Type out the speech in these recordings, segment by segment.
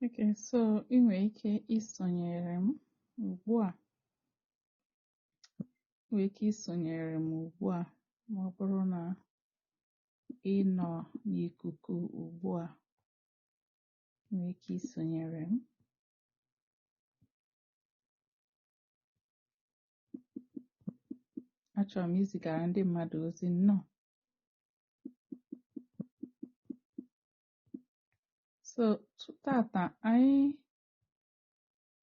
Okay, so ị nwere ike isonyere m ugbu a. Ị nwere ike isonyere m ugbu a ma ọ bụrụ na ị nọ n'ikuku ugbu a. Ị nwere ike isonyere m. Achọrọ m izigara ndị mmadụ ozi nnọọ. So tata anyị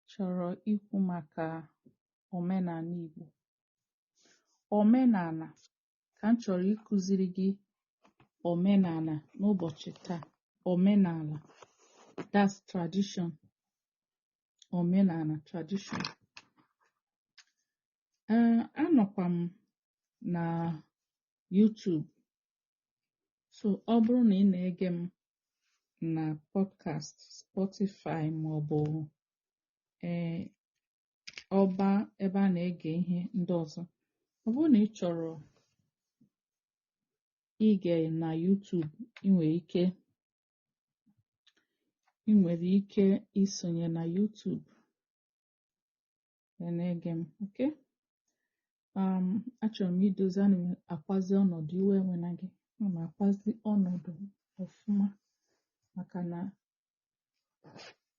chọrọ ikwu maka omenala Igbo. Omenala ka m chọrọ ịkụziri gị omenala n'ụbọchị taa. Omenala, that's tradition. Omenala, tradition. Ee, anọkwa m na YouTube. So ọ bụrụ na ị na-ege m na podcast, Spotify maọbụ ee ọba ebe a na-ege ihe ndị ọzọ, ọ bụrụ na ị chọrọ ige na YouTube, ị nwere ike isonye na YouTube na-ege m, okay? Achọrọ m idozi, ana m akwazi ọnọdụ, iwe ewena gị, ana m akwazi ọnọdụ ọfụma maka na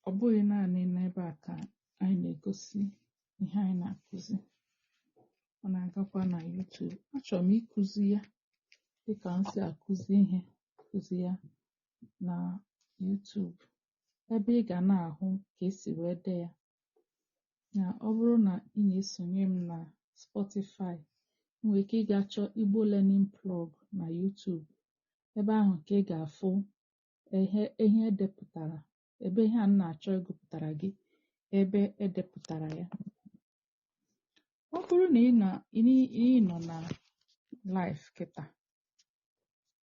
ọ bụghị naanị n'ebe a ka anyị na-egosi ihe anyị na-akụzi, ọ na-agakwa na YouTube. Achọrọ m ịkụzi ya dịka m si akụzi ihe, kụzi ya na YouTube ebe ị ga na-ahụ ka esi wee dee ya. Na ọ bụrụ na ị na-esonye m na Spotify, ị nwere ike ịga chọọ Igbo Learning Plug na YouTube. Ebe ahụ ka ị ga-afụ ihe edepụtara, ebe ihe a m na-achọ ịgụpụtara gị, ebe edepụtara ya. Ọ bụrụ na ị nọ na live kịta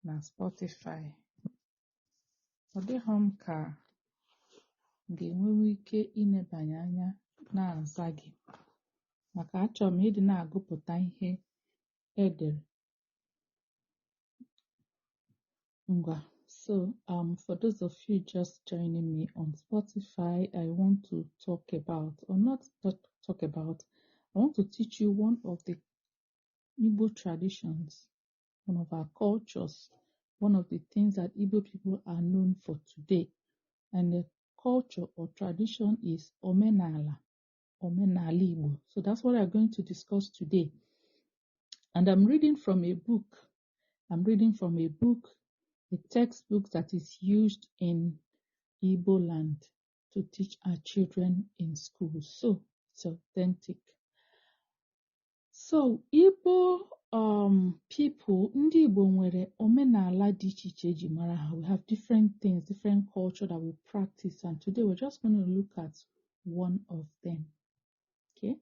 na Spotify, ọ dịghọ m ka m ga-enwenwu ike inebanye anya na-aza gị maka achọrọ m ịdị na-agụpụta ihe edere. Ngwa. So, for those of you just joining me on Spotify, I want to talk about, or not talk about, I want to teach you one of the Igbo traditions, one of our cultures, one of the things that Igbo people are known for today. And the culture or tradition is Omenala, Omenala Igbo. So that's what I'm going to discuss today. And I'm reading from a book. I'm reading from a book, a textbook that is used in Igbo land to teach our children in school. So it's authentic. So Igbo people, ndị Igbo nwere omenala dị iche iche eji mara ha. We have different things, different culture that we practice, and today we're just going to look at one of them. Okay,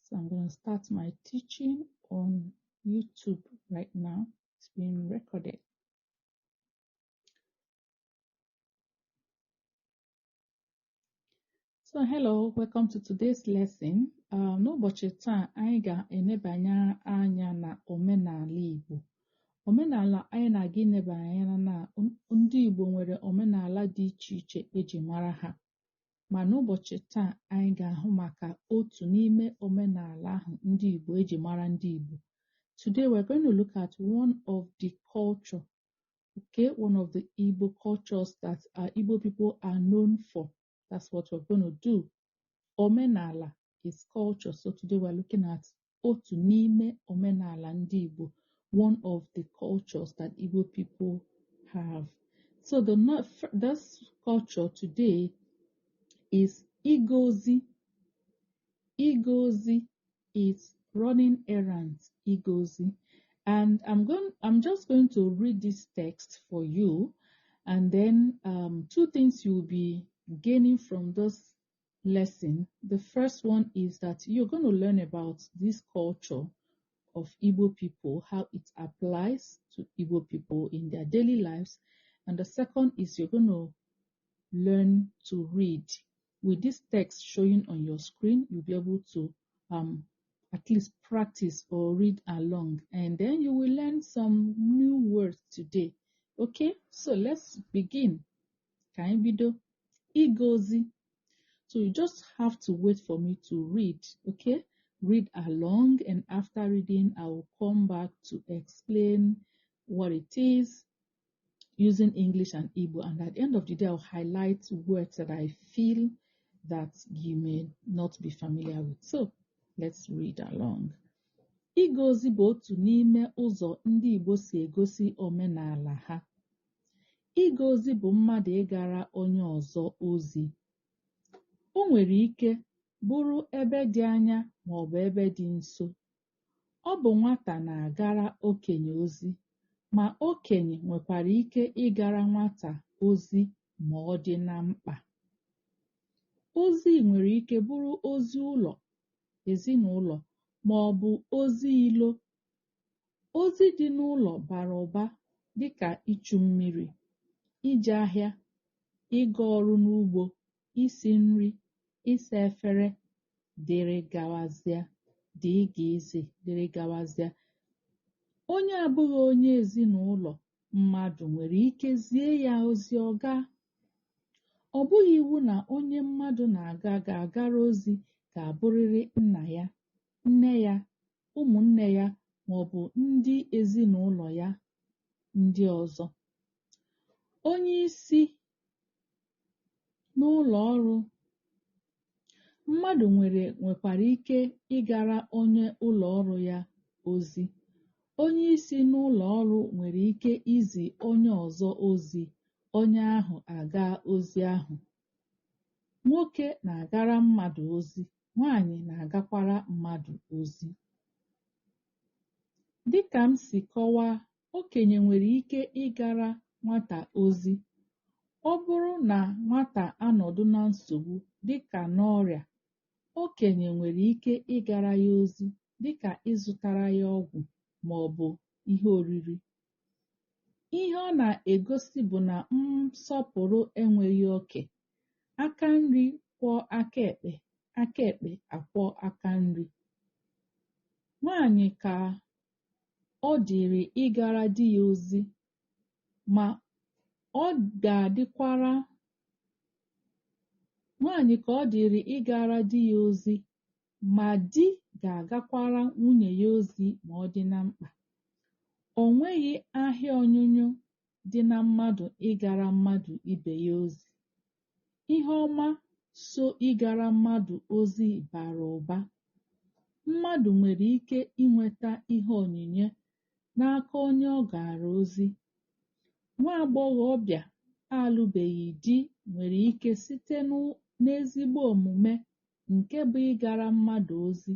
so I'm going to start my teaching on YouTube right now. It's being recorded. So hello, welcome to today's lesson. N'ụbọchị taa anyị ga-enebanye anya na omenala Igbo. Omenala anyị na-aga inebanye anya na ndị Igbo nwere omenala dị iche iche eji mara ha. Ma n'ụbọchị taa anyị ga-ahụ maka otu n'ime omenala ahụ ndị Igbo eji mara ndị Igbo. Today we're going to look at one of the culture, okay, one of the Igbo cultures that our Igbo people are known for. That's what we're going to do. Omenala is culture. So today we're looking at otu n'ime omenala ndị Igbo, one of the cultures that Igbo people have. So this culture today is Igozi. Igozi is running errands. Igozi. And I'm just going to read this text for you, and then two things you'll be gaining from this lesson. The first one is that you're going to learn about this culture of Igbo people, how it applies to Igbo people in their daily lives. And the second is you're going to learn to read. With this text showing on your screen, you'll be able to at least practice or read along, and then you will learn some new words today. Okay, so let's begin. Ka anyị bido. Ịga ozi. So you just have to wait for me to read, okay? Read along, and after reading, I will come back to explain what it is using English and Igbo. And at the end of the day, I'll highlight words that I feel that you may not be familiar with. So let's read along. Ịga ozi bụ otu n'ime ụzọ ndị Igbo si egosi omenala ha. Ịga ozi bụ mmadụ ịgara onye ọzọ ozi. O nwere ike bụrụ ebe dị anya maọbụ ebe dị nso. Ọ bụ nwata na-agara okenye ozi, ma okenye nwekwara ike ịgara nwata ozi ma ọ dị na mkpa. Ozi nwere ike bụrụ ozi ụlọ, ezinụlọ maọbụ ozi ilo. Ozi dị n'ụlọ bara ụba dịka ichu mmiri, ije ahịa, ịga ọrụ n'ugbo, isi nri, ịsa efere, dịrị gawazịa, dgz dịrị gawazịa. Onye abụghị onye ezinụlọ mmadụ nwere ike zie ya ozi ọ gaa. Ọ bụghị iwu na onye mmadụ na-aga ga-agara ozi ga-abụrịrị nna ya, nne ya, ụmụnne ya maọbụ ndị ezinụlọ ya ndị ọzọ. Onye isi n'ụlọ ọrụ mmadụ nwere nwekwara ike ịgara onye ụlọ ọrụ ya ozi. Onye isi n'ụlọ ọrụ nwere ike izi onye ọzọ ozi, onye ahụ agaa ozi ahụ. Nwoke na-agara mmadụ ozi, nwaanyị na-agakwara mmadụ ozi. Dịka m si kọwaa, okenye nwere ike ịgara nwata ozi. Ọ bụrụ na nwata anọdụ na nsogbu dịka n'ọrịa, okenye nwere ike ịgara ya ozi dịka ịzụtara ya ọgwụ maọbụ ihe oriri. Ihe ọ na-egosi bụ na nsọpụrụ enweghị oke. Aka nri kwọọ aka ekpe, aka ekpe akwọọ aka nri. Nwaanyị ka ọ dịrị ịgara di ya ozi, ma ọ ga-adịkwara nwaanyị ka ọ dịrị ịgara di ya ozi, ma di ga-agakwara nwunye ya ozi ma ọ dị na mkpa. O nweghị ahịa ọnyụnyụ dị na mmadụ ịgara mmadụ ibe ya ozi. Ihe ọma so ịgara mmadụ ozi bara ụba. Mmadụ nwere ike inweta ihe onyinye n'aka onye ọ gaara ozi. Nwa agbọghọbịa alụbeghị di nwere ike site n'ezigbo omume nke bụ ịgara mmadụ ozi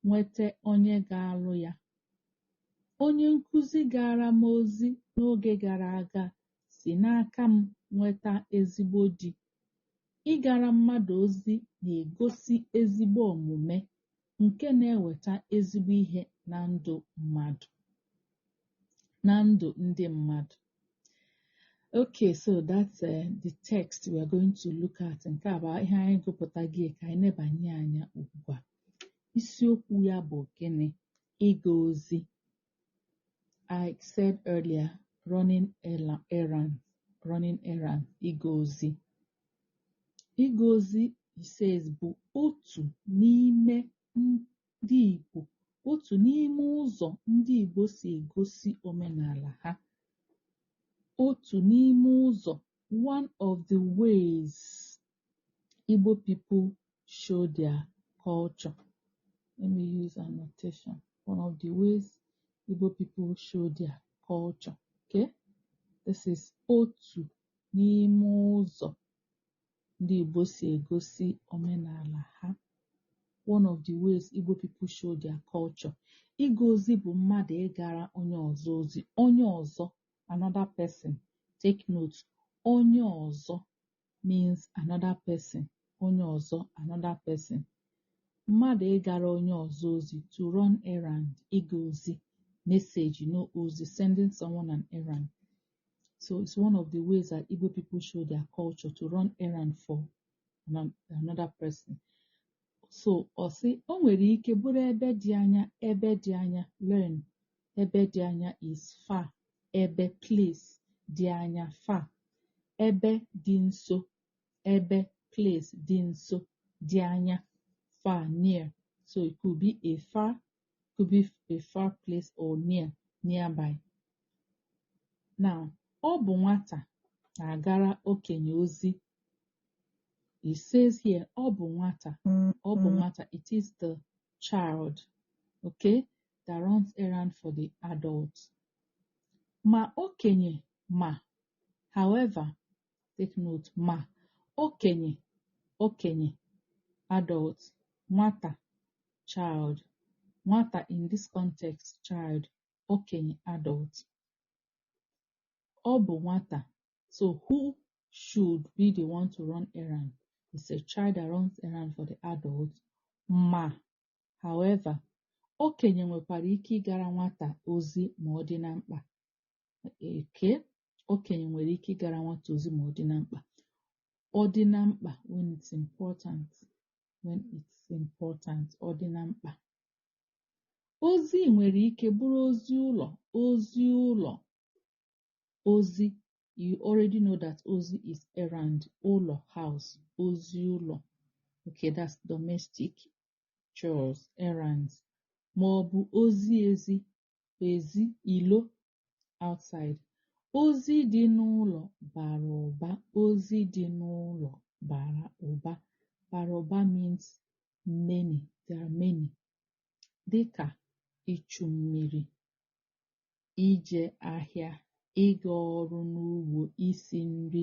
nwete onye ga-alụ ya. Onye nkụzi gara m ozi n'oge gara aga si n'aka m nweta ezigbo di. Ịgara mmadụ ozi na-egosi ezigbo omume nke na-eweta ezigbo ihe na ndụ mmadụ, na ndụ ndị mmadụ. Okay, so that's the text we are going to look at. Nke a bụ ihe anyị gụpụta gị ka anyị nebanye anya ugbu a. Isiokwu ya bụ gịnị? Ịga ozi. I said earlier, running errand, running errand, ịga ozi. Ịga ozi, he says, bụ otu n'ime ndị Igbo, otu n'ime ụzọ ndị Igbo si egosi omenala ha. Otu n'ime ụzọ, one of the ways Igbo people show their culture. Let me use annotation. One of the ways Igbo people show their culture. Okay? This is otu n'ime ụzọ ndị Igbo si egosi omenala ha. One of the ways Igbo people show their culture. Ịga ozi bụ mmadụ ịgara onye ọzọ ozi. Onye ọzọ, another person. Take note. Onye ọzọ means another person. Onye ọzọ, another person. Mmadụ ịgara onye ọzọ ozi, to run errand, ịga ozi, message, ozi, sending someone an errand. So it's one of the ways that Igbo people show their culture, to run errand for another person. So ọ sị o nwere ike bụrụ ebe dị anya, ebe dị anya, learn, ebe dị anya is far, ebe, place, dị anya, far, ebe dị nso. Ebe, place, dị nso, dị anya, far, near. So it could be a far, could be a far place or near, nearby. Now, ọ bụ nwata na-agara okenye ozi. It says here, ọ bụ nwata, ọ bụ nwata. It is the child, okay, that runs errand for the adult. Ma okenye ma, however, take note, ma okenye, okenye, adult, nwata, child. Nwata in this context, child, okenye, adult. Ọ bụ nwata. So who should be the one to run errand? It's a child that runs errand for the adult. Ma, however, okenye nwekwara ike ịgara nwata ozi ma ọ dị na mkpa. Okay? Okenye nwere ike ịgara nwata ozi ma ọ dị na mkpa. Ọ dị na mkpa, when it's important. When it's important. Ọ dị na mkpa. Ozi nwere ike bụrụ ozi ụlọ, ozi ụlọ, ozi. You already know that ozi is errand, ụlọ, house, ozi ụlọ. Okay, that's domestic chores, errands. Ma ọ bụ ozi ezi, ezi, ilo, outside. Ozi dị n'ụlọ bara ụba. Ozi dị n'ụlọ bara ụba. Bara ụba means many. There are many. Dịka ichu mmiri, ije ahịa, ịga ọrụ n'ugbo, isi nri,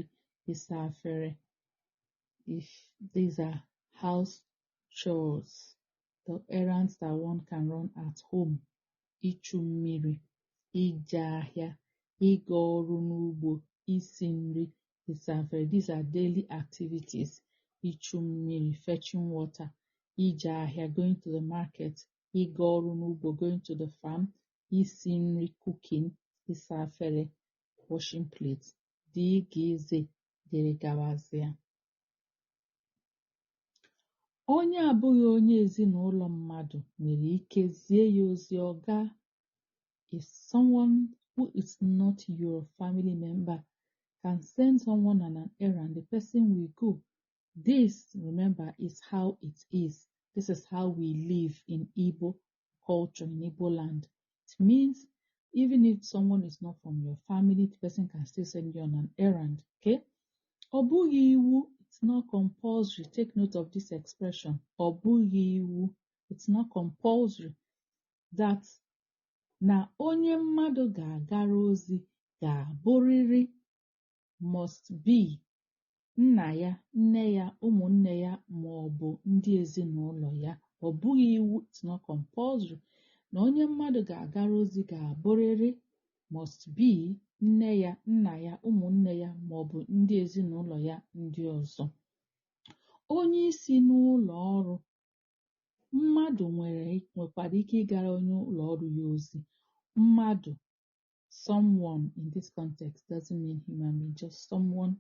ịsa afere. If these are house chores, the errands that one can run at home. Ichu mmiri, ije ahịa, ịga ọrụ n'ugbo, isi nri, ịsa afere. These are daily activities. Ichu mmiri, fetching water, ije ahịa, going to the market, ịga ọrụ n'ugbo, going to the farm, isi nri, cooking, ịsa afere, washing plates, dgz, dịrị gabazịa. Onye abụghị onye ezinụlọ mmadụ nwere ike zie ya ozi ọ gaa. If someone who is not your family member can send someone on an errand, the person will go. This, remember, is how it is. This is how we live in Igbo culture, in Igbo land. It means even if someone is not from your family, the person can still send you on an errand. Okay? Ọ bụghị iwu, it's not compulsory. Take note of this expression. Ọ bụghị iwu, it's not compulsory that na onye mmadụ ga-agara ozi ga-abụrịrị, must be, nna ya, nne ya, ụmụnne ya ma ọ bụ ndị ezinụlọ ya. Ọ bụghị iwu, it's not compulsory na onye mmadụ ga-agara ozi ga-abụrịrị, must be, nne ya, nna ya, ụmụnne ya ma ọ bụ ndị ezinụlọ ya ndị ọzọ. Onye isi n'ụlọ ọrụ mmadụ nwere nwekwara ike ịgara onye ụlọ ọrụ ya ozi. Mmadụ, someone in this context doesn't mean human being, just someone,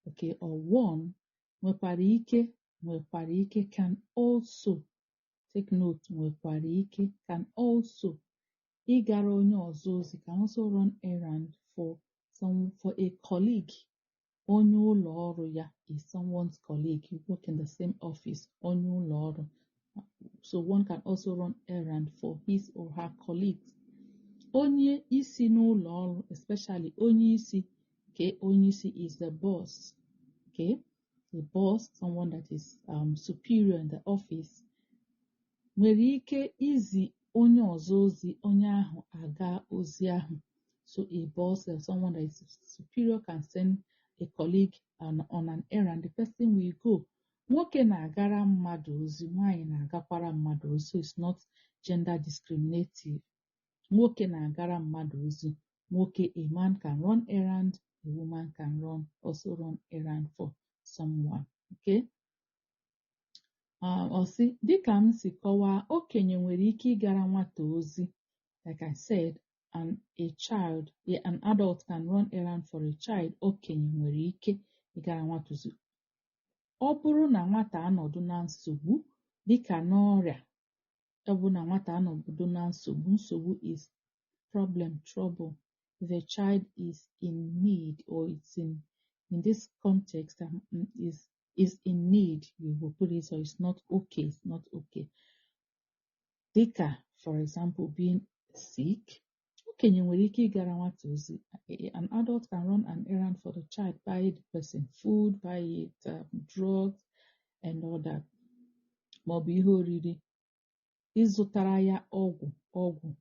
okay, or one, nwekwara ike, can also, take note, nwekwara ike, can also, ịgara onye ọzọ ozi, can also run errand for a colleague. Onye ụlọ ọrụ ya is someone's colleague. You work in the same office. Onye ụlọ ọrụ. So one can also run errand for his or her colleagues. Onye isi n'ụlọ ọrụ, especially onye isi, okay, onye isi is the boss, okay, the boss, someone that is superior in the office, nwere ike izi onye ọzọ ozi, onye ahụ aga ozi ahụ. So a boss or someone that is superior can send a colleague on an errand, the person will go. Nwoke na-agara mmadụ ozi, nwaanyị na-agakwara mmadụ ozi, so it's not gender discriminative. Nwoke na-agara mmadụ ozi. Nwoke, a man can run errand, a woman can run also run errand for someone. Okay? Ọ sị, dịka m si kọwaa, okenye nwere ike ịgara nwata ozi. Like I said, and a child, yeah, an adult can run errand for a child. Okenye nwere ike ịgara nwata ozi. Ọ bụrụ na nwata anọdụ na nsogbu, dịka n'ọrịa, ọ bụ na nwata anọdụ na nsogbu, nsogbu is problem, trouble. If a child is in need or it's in this context is is in need, you will put it, so it's not okay, it's not okay. Dịka, for example, being sick, okenye nwere ike ịgara nwata ozi. An adult can run an errand for the child, buy the person food, buy it drugs and all that, maọbụ ihe oriri, ịzụtara ya ọgwụ,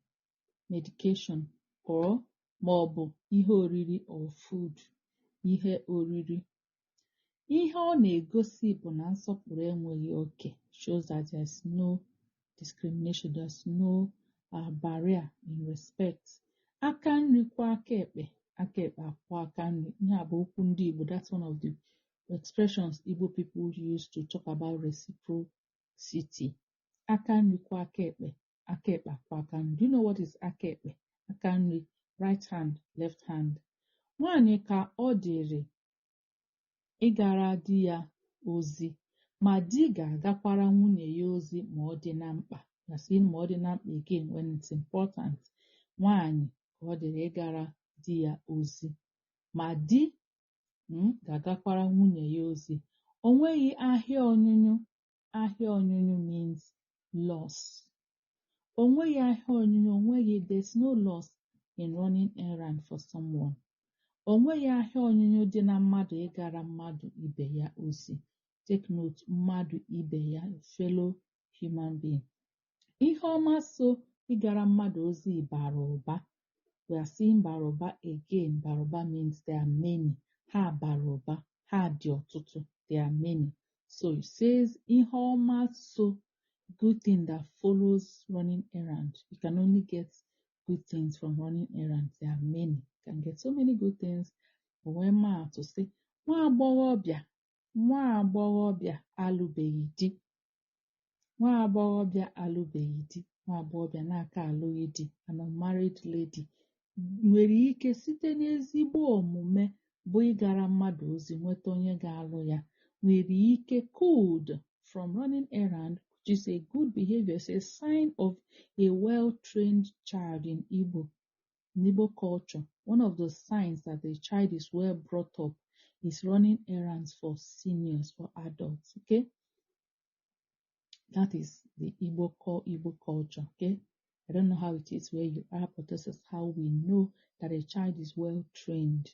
medication, or maọbụ ihe oriri or food, ihe oriri. Ihe ọ na-egosi bụ na nsọpụrụ enweghị oke, shows that there's no discrimination, there's no barrier in respect. Aka nri kwọọ aka ekpe, aka ekpe akwọọ aka nri. Ihe a bụ okwu ndị Igbo. That's one of the expressions Igbo people use to talk about reciprocity. Aka nri kwọọ aka ekpe, aka ekpe akwọọ aka nri. Do you know what is aka ekpe? Aka nri, right hand, left hand. Nwaanyị ka ọ dịrị ịgara di ya ozi, ma di ga-agakwara nwunye ya ozi ma ọ dị na mkpa. Na seeing ma ọ dị na mkpa again, when it's important. Nwaanyị ka ọ dịrị ịgara di ya ozi, ma di ga-agakwara nwunye ya ozi. O nweghị ahịa ọnyụnyụ. Ahịa ọnyụnyụ means loss. O nweghị ahịa ọnyụnyụ, o nweghị, there's no loss in running errand for someone. O nweghị ahịa ọnyụnyụ dị na mmadụ ịgara mmadụ ibe ya ozi. Take note, mmadụ ibe ya, fellow human being. Ihe ọma so ịgara mmadụ ozi bara ụba. We are seeing bara ụba again. Bara ụba means there are many. Ha bara ụba, ha dị ọtụtụ. There are many. So it says ihe ọma so, good thing that follows running errand. You can only get good things from running errands. There are many. You can get so many good things. O wee maa atụ sị, nwa agbọghọbịa alụbeghị di. Nwa agbọghọbịa alụbeghị di. Nwa agbọghọbịa na-aka alụghị di, an unmarried lady, nwere ike site n'ezigbo omume bụ ịgara mmadụ ozi nweta onye ga-alụ ya. Nwere ike, could, from running errand, which is a good behavior, is a sign of a well-trained child in Igbo culture. One of the signs that the child is well brought up is running errands for seniors, for adults. Okay, that is the Igbo culture. Okay, I don't know how it is where you are, but this is how we know that a child is well trained.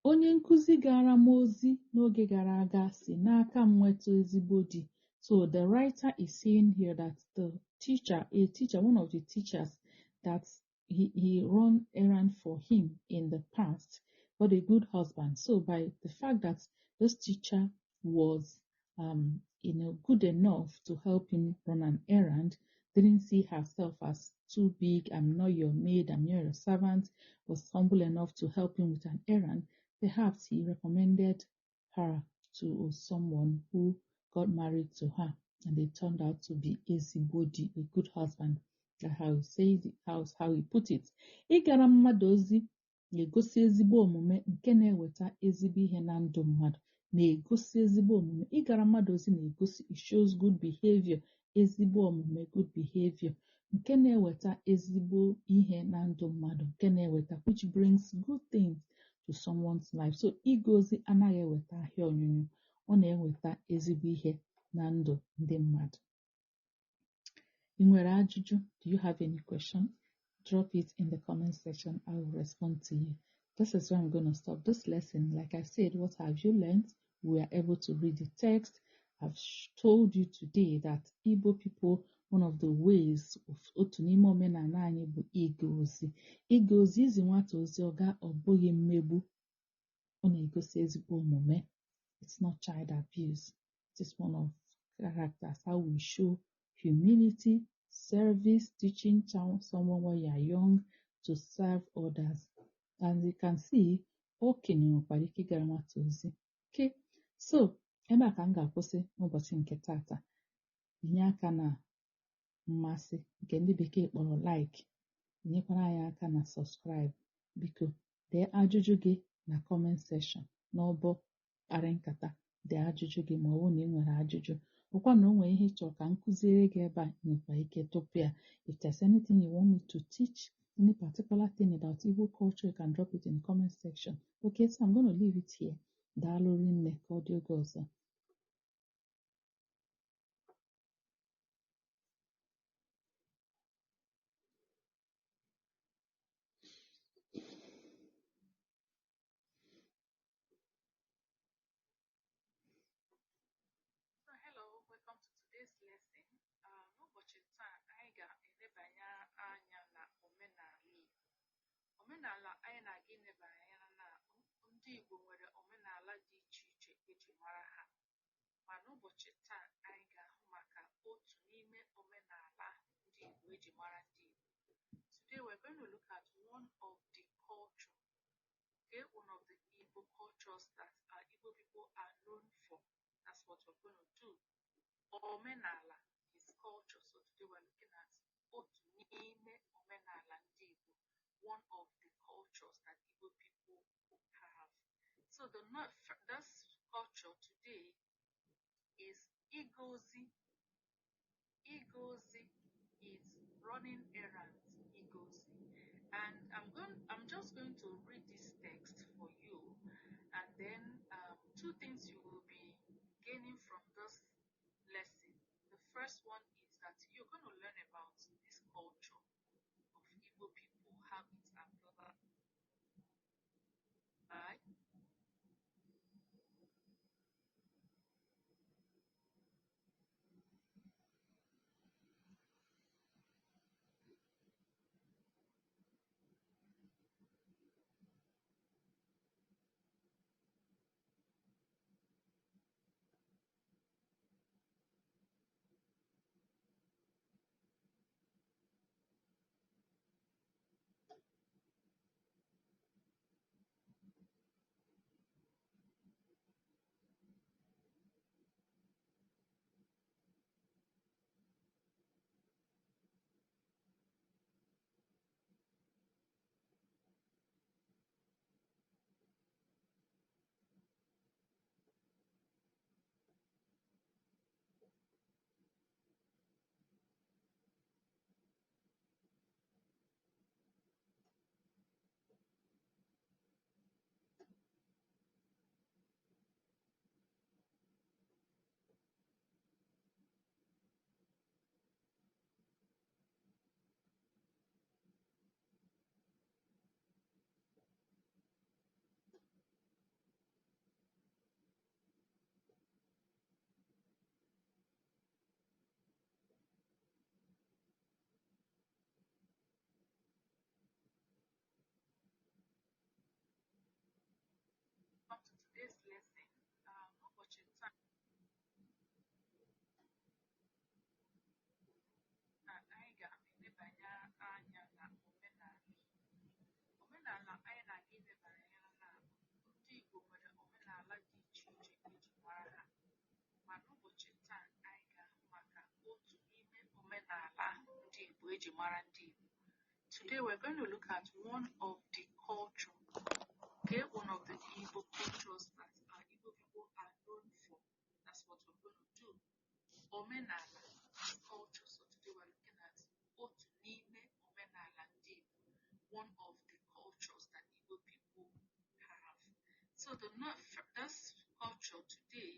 Onye nkụzi gara m ozi n'oge gara aga si n'aka m nweta ezigbo di. So the writer is saying here that the teacher, a teacher, one of the teachers that he run errand for him in the past, got a good husband. So by the fact that this teacher was good enough to help him run an errand, didn't see herself as too big, "I'm not your maid, I'm not your servant," was humble enough to help him with an errand. Perhaps he recommended her to someone who got married to her, and they turned out to be ezigbo di, a good husband. That's how he says it, how he put it. Ịgara mmadụ ozi na-egosi ezigbo omume nke na-eweta ezigbo ihe na ndụ mmadụ. Na-egosi ezigbo omume. Ịgara mmadụ ozi na-egosi, it shows good behavior, ezigbo omume, good behavior, nke na-eweta ezigbo ihe na ndụ mmadụ, nke na-eweta, which brings good things to someone's life. So ịga ozi anaghị eweta ahịa ọnyụnyụ, ọ na-eweta ezigbo ihe na ndụ ndị mmadụ. Ị nwere ajụjụ? Do you have any question? Drop it in the comment section. I will respond to you. This is where I'm going to stop this lesson. Like I said, what have you learned? We are able to read the text. I've told you today that Igbo people, one of the ways of otu n'ime omenala anyị bụ ịga ozi. Ịga ozi, izi nwata ozi ọga, ọ bụghị mmegbu. Ọ na-egosi ezigbo omume. It's not child abuse. It is one of characters, how we show humility, service, teaching someone when you are young to serve others. And you can see, okenye nwekwara ike ịgara nwata ozi. Okay, so ebe a ka m ga-akwụsị n'ụbọchị nke tata. Binye aka na mmasị nke ndị bekee kpọrọ like, nyekwara anyị aka na subscribe. Biko dee ajụjụ gị na comment section n'ọbọ kparị nkata. Dee ajụjụ gị ma ọ bụrụ na ị nwere ajụjụ, bụkwa na o nwere ihe ị chọrọ ka m kụziere gị ebe a, ị nwekwa ike tụpụ ya. If there's anything you want me to teach, any particular thing about Igbo culture, you can drop it in the comment section. Okay, so I'm going to leave it here. Daalụ rinne, ka ọ dị oge ọzọ. Omenala anyị na-aga ilebanye anya na ndị Igbo nwere omenala dị iche iche eji mara ha, ma n'ụbọchị taa anyị ga-ahụ maka otu n'ime omenala ndị Igbo eji mara ndị Igbo. Today we're going to look at one of the culture, okay, one of the Igbo cultures that our Igbo people are known for. That's what we're going to do. Omenala is culture. So today we're looking at otu n'ime omenala ndị Igbo, one of the cultures that Igbo people have. So the not this culture today is Igozi. Igozi is running errands. Igozi. And I'm just going to read this text for you, and then two things you will be gaining from this lesson. The first one is that you're going to learn about this culture of Igbo people, how it applies. Come to today's lesson. N'ụbọchị taa anyị ga-elebanye anya na omenala. Omenala anyị na-aga ilebanye anya na ndị Igbo nwere omenala dị iche iche eji mara ha, ma n'ụbọchị taa anyị ga-ahụ maka otu n'ime omenala ndị Igbo eji mara ndị Igbo. Today we're going to look at one of the culture, okay, one of the Igbo cultures that our Igbo people are known for. That's what we're going to do. Omenala is culture. So today we're looking at otu n'ime omenala ndị Igbo, one of the cultures that Igbo people have. So the this culture today